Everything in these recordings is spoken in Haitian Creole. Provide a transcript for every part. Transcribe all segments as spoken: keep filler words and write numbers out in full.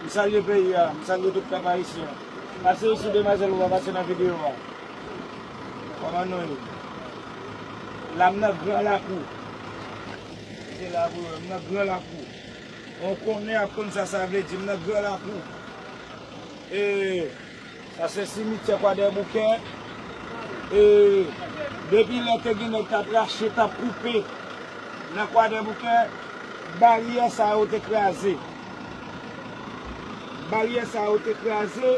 M salye peyi a, m salye tout pèp ayisyen. Pase isit, demwazèl, ou va pase nan videyo a. Kòman nou ye? La m nan gran lakou. Se la pou m nan gran lakou. On konnen ap konn sa sa vle di, m nan gran lakou. E, sa se simityè Kwadèboukè. E, depi lè te gen nèg t ap rache, t ap koupe nan Kwadèboukè, baryè sa yo te kraze. Baryè sa yo te kraze,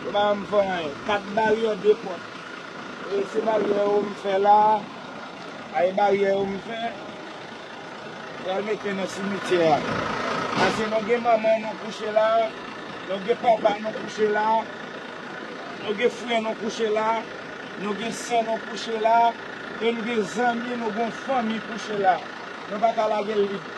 yo pa janm fè anyen. Kat baryè, de pòt. E se baryè yo m fè la, a e baryè yo m fè. Pral mete nan simityè a. Pase nou gen manman nou kouche la, nou gen papa nou kouche la, nou gen frè nou kouche la, nou gen sè nou kouche la, e nou gen zanmi nou, gen fanmi kouche la. Nou pa ka lage l vid.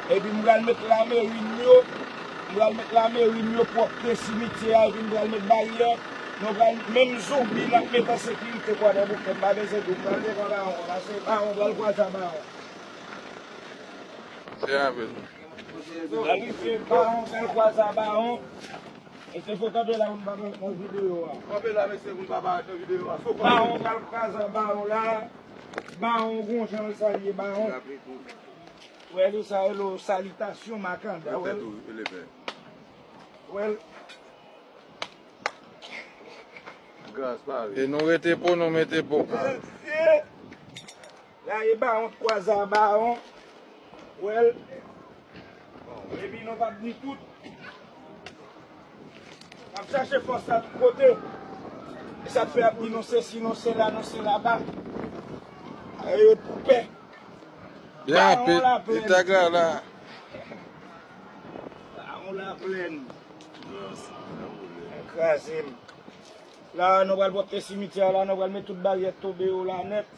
Epi m pral met lameri m yo, m pral met lameri m yo pwòpte simityè a, epi m pral met baryè. Nou pral, menm zonbi n ap met an sekirite Kwadèboukè, m pa bezwen di w, m pral devan bawon an, pase bawon pral kwaze a bawon. Se anpil. Lè rive bawon, bèl kwaza bawon. Mesye, fò kanpe la pou n pa parèt nan videyo a. Kanpe la, mesye, pou n pa parèt nan videyo a. Bawon pral kwaza bawon la. Bawon gon jan l salye bawon. Wè li sa, e lo salitasyon makanda, wè. Wè l. E nou rete po, nou mete po. Mesye. La e bawon, kwaza bawon. Wè l. Epi nou p ap di tout. N ap chache fòs la tout kote. E sa k fè ap di nou sesi, nou sela, nou se laba. Yo pou pè. Byen rapid, li t ak la la. Bawon Laplèn. Kraze m. La, nou pral pwòpte simityè a la, nou pral met tout baryè tonbe yo la nèt.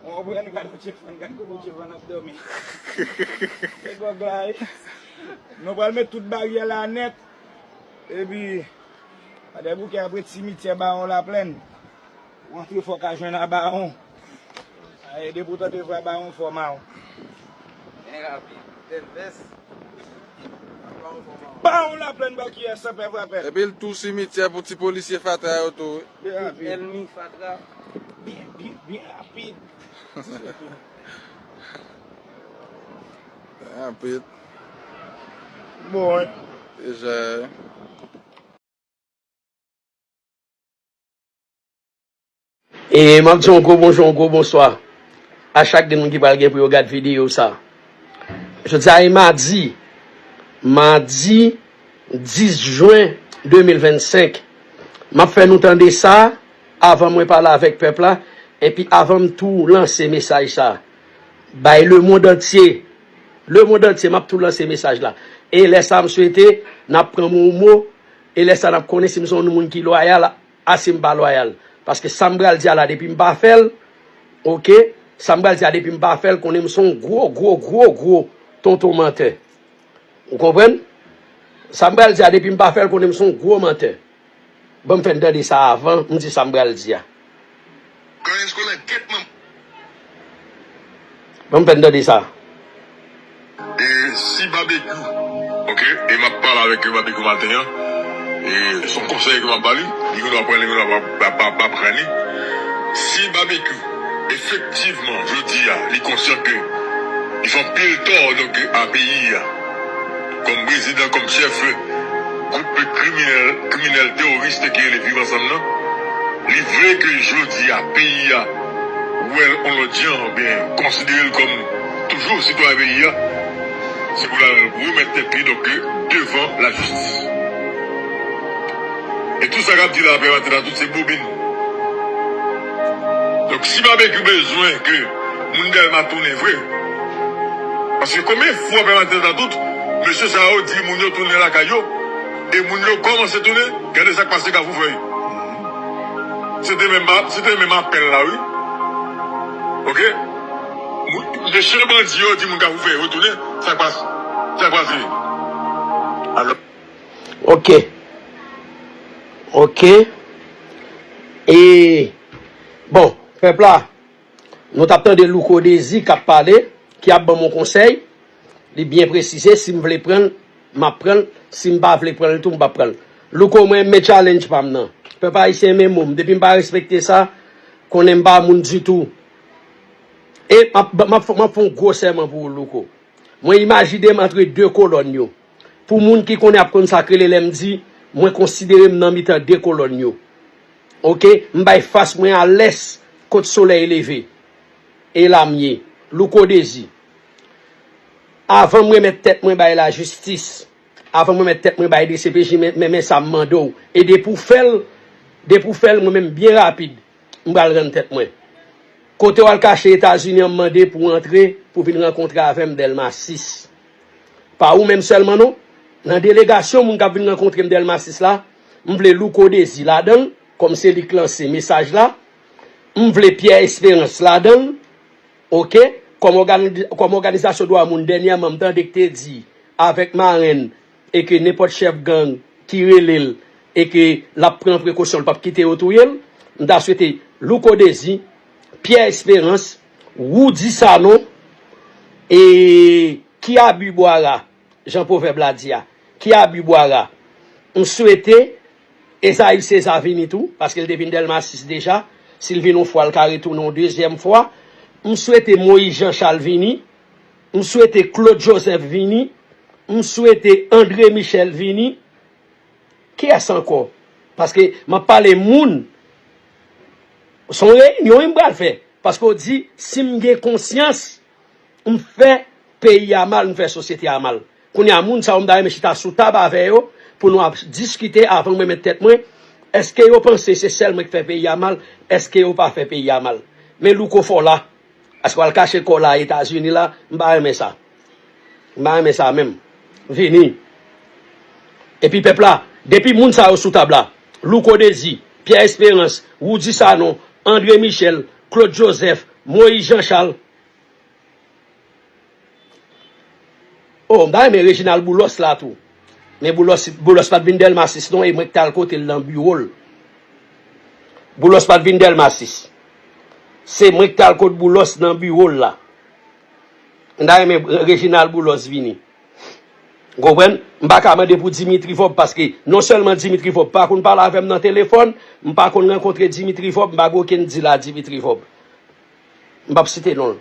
Ou konprann, gad kote fann, gad kote fann ap dòmi. Se gòg la, wi. Nou pral met tout baryè la nèt. Epi, Kwadèboukè ap ret simityè Bawon Laplèn. Ou antre fò w ka jwenn a Bawon. Aye, depi w tande vwa Bawon fò mawon. Byen rapid. Tèt vès. Bawon Laplèn ba kiyès san pè vrapèt. Epi l tou simityè pou ti polisye fatra yo tou, wi. Byen rapid. Ènmi fatra. Byen, byen, byen rapid. Rapid. Bon, wi. Deja. E m ap di yon gwo bonjou, yon gwo bonswa a chak grenn moun ki pral gen pou yo gad videyo sa. Jodi a e madi, madi dis jen de mil vennsenk. M ap fè nou tande sa avan mwen pale avèk pèp la, epi avan m tou lanse mesaj sa. Bay lemonn antye, lemonn antye, m ap tou lanse mesaj la. E lè sa, m swete n ap pran mo mo, e lè sa, n ap konnen si m se yon moun ki lwayal a si m pa lwayal. Paske sa m pral di a la, depi m pa fè l, oke, sa m pral di a, depi m pa fè l, konnen m se yon gwo, gwo, gwo, gwo tonton mantè. Ou konprann? Sa m pral di a, depi m pa fè l, konnen m se yon gwo mantè. Ban m fè n tande sa avan m di sa m pral di a. Karen Skolè, gèt manman. Ban m fè n tande sa. E si Babekyou, oke, e m ap pale avèk Babekyou maten an, e se yon konsèy ke m ap ba li, li gen dwa pran, li gen dwa pa, pa, pa, pa pran li. Si Babekyou, efektivman, jodi a, li konsyan ke li fè anpil tò, donk, a peyi a, kòm prezidan, kòm chèf gwoup kriminèl, kriminèl teworis ki rele Viv Ansanm nan, li vle ke jodi a, peyi a, wè l on lòt jan, oubyen konsidere l kòm toujou sitwayen peyi a, se pou l al remèt tèt li, donk, devan lajistis. E tout sa k ap di la, pèmatant a tout, se bobin. Donk, si Babekyou bezwen ke moun Dèlma tounen vre, paske konbyen fwa pèmatant a tout, mesye sa yo di moun yo tounen lakay yo, e moun yo kòmanse tounen, gade sa k pase Kafou Fèy. Se te menm, se te menm apèl la, wi. Oke? Moun, mesye bandi yo di moun Kafou Fèy yo tounen, sa k pase? Sa k pase? Alò. Oke. Oke. E, bon, pèp la, nou t ap tande Louko Dezi k ap pale, ki ap ban m yon konsèy. Li byen presize, si m vle pran l, M ap pran l. Si m pa vle pran l tou, m p ap pran l. Louko, mwen renmen challenge pa m nan. Pèp ayisyen, men mo m. Depi m pa respekte sa, konnen m pa moun ditou. E m ap, m ap, m ap fè yon gwo sèman pou ou, Louko. Mwen imajine m antre de kolòn yo. Pou moun ki konnen ap konn sa k rele lè m di, mwen konsidere m nan mitan de kolòn yo. Oke? M bay fas mwen a lès, kot solèy leve. E la m ye. Louko Dezi. Avan m remèt tèt mwen bay lajistis, avan m remèt tèt mwen bay D C P J, men, men, men sa m mande w. E depi w fè l, depi w fè l, mwen menm byen rapid, m pral rann tèt mwen. Kote w al kache Etazini an, m mande pou w antre, pou w vin rankontre avè m Dèlma sis. Pa ou menm sèlman non. Nan delegasyon moun k ap vin rankontre m Dèlma sis la, m vle Louko Dezi ladan l, kòm se li k lanse mesaj la. M vle Pyè Esperans ladan l, oke? Kòm ògani-, kòm òganizasyon dwa moun, dènyèman, m tande k te di, avèk marenn, e ke nenpòt chèf gang ki rele l, e ke l ap pran prekosyon, l p ap kite yo touye l, m ta swete Louko Dezi, Pyè Esperans, Woudi Sanon, e Kiabi Bwara, jan pwovèb la di a, Kiabi Bwara. M swete Ezayi Seza vini tou, paske l te vin Dèlma sis deja. Si l vin yon fwa, l ka retounen yon dezyèm fwa. M swete Moyiz Jan Chal vini. M swete Claude Joseph vini. M swete André Michel vini. Kiyès ankò? Paske m ap pale moun. Se yon reyinyon wi m pral fè. Paske w di, si m gen konsyans, m fè peyi a mal, m fè sosyete a mal. Kounye a, moun sa yo, m ta renmen chita sou tab avè yo, pou nou ap diskite avan mwen met tèt mwen. Èske yo panse se sèl mwen k fè peyi a mal? Èske yo pa fè peyi a mal? Men Louko fò la. Paske w al kache kò w la Etazini la, m pa renmen sa. M pa renmen sa menm. Vini. Epi pèp la, depi moun sa yo sou tab la, Louko Dezi, Pyè Esperans, Woudi Sanon, André Michel, Claude Joseph, Moyiz Jan Chal. Oh, m ta renmen Reginald Boulos la tou. Men Boulos, Boulos pa t vin Dèlma sis non, e mwen k t al kote l nan biwo l. Boulos pa t vin Dèlma sis. Se mwen k t al kot Boulos nan biwo l la. M ta renmen Reginald Boulos vini. Ou konprann? M pa ka mande pou Dimitri Vorbe paske non sèlman Dimitri Vorbe pa konn pale avè m nan telefòn, m pa konn rankontre Dimitri Vorbe, m pa gen okenn deal a Dimitri Vorbe. M p ap site non l.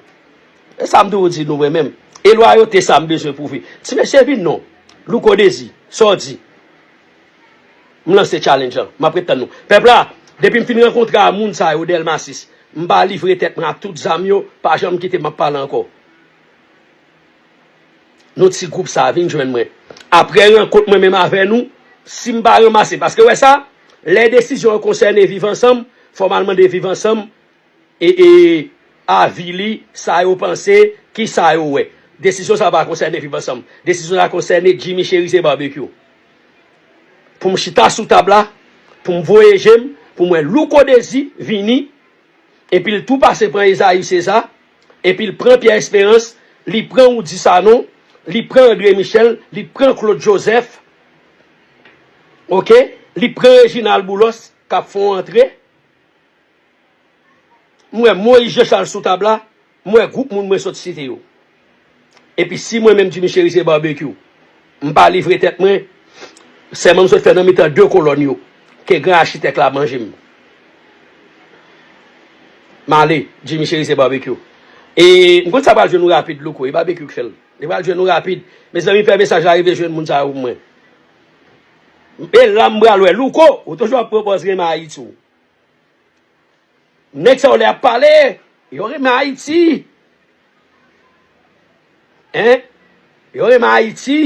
E sa m toujou di nou mwen menm. E lwayote sa m bezwen pwouve. Ti mesye vin non. Louko Dezi, sa w di? M lanse challenge lan. M ap ret tann nou. Pèp la, depi m fin rankontre a moun sa yo Dèlma sis, m pa livre tèt mwen ak tout zam yo, pa janm kite m ap pale ankò. Nou ti gwoup sa a vin jwenn mwen. Apre rankont mwen menm avè nou, si m pa ranmase, paske wè sa, lè desizyon an konsène Viv Ansanm, fò m al mande Viv Ansanm, e, e, avi li, sa yo panse, ki sa yo wè. Desizyon sa a pa konsène Viv Ansanm. Desizyon sa a konsène Jimmy Chérizier Barbecue. Pou m chita sou tab la, pou m voye je m, pou m wè Louko Dezi vini, epi l tou pase pran Ezayi Seza, epi l pran Pyè Esperans, li pran Woudi Sanon, li pran André Michel, li pran Claude Joseph, oke, li pran Reginald Boulos, k ap fè yon antre. M wè Moyiz Jan Chal sou tab la, m wè gwoup moun mwen sot site yo. Epi si mwen menm Jimmy Chérizier Barbecue, m pa livre tèt mwen, sèman m sot fè nan mitan de kolòn yo, ke gran achitèk la manje m. M ale, Jimmy Chérizier Barbecue. E m konn sa pral jwenn ou rapid, Louko, e Barbecue k fè l. Li pral jwenn ou rapid. Mezanmi, fè mesaj la rive jwenn moun sa yo pou mwen. E la m pral wè, Louko, ou toujou ap pran pòz renmen Ayiti w. Nèg sa yo lè y ap pale, yo renmen Ayiti. Hein? Yo renmen Ayiti.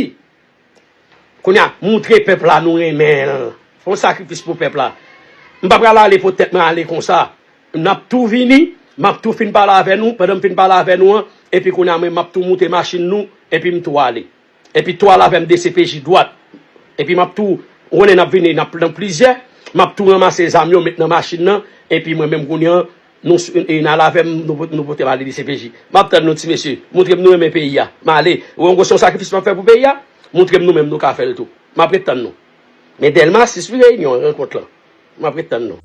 Kounye a, montre pèp la nou renmen l. Fè yon sakrifis pou pèp la. M pa pral ale pou tèt mwen ale konsa. N ap tou vini, m ap tou fin pale avè nou, pandan m fin pale avè nou an, epi kounye a mwen m ap tou moute machin nou, epi m tou ale. Epi tou al avè m D C P J dwat. Epi m ap tou, ou konnen n ap vini, n ap nan plizyè, m ap tou ranmase zam yo, met nan machin nan, epi mwen menm kounye an, nou, e, n al avè m, nou, nou pote m ale D C P J. M ap tann nou ti mesye, montre m nou renmen peyi a. M ale, ou wè yon gwo se yon sakrifis m ap fè pou peyi a, montre m nou menm nou ka fè l tou. M ap ret tann nou. Men Dèlma sis wi reyinyon rankont lan. M ap ret tann nou.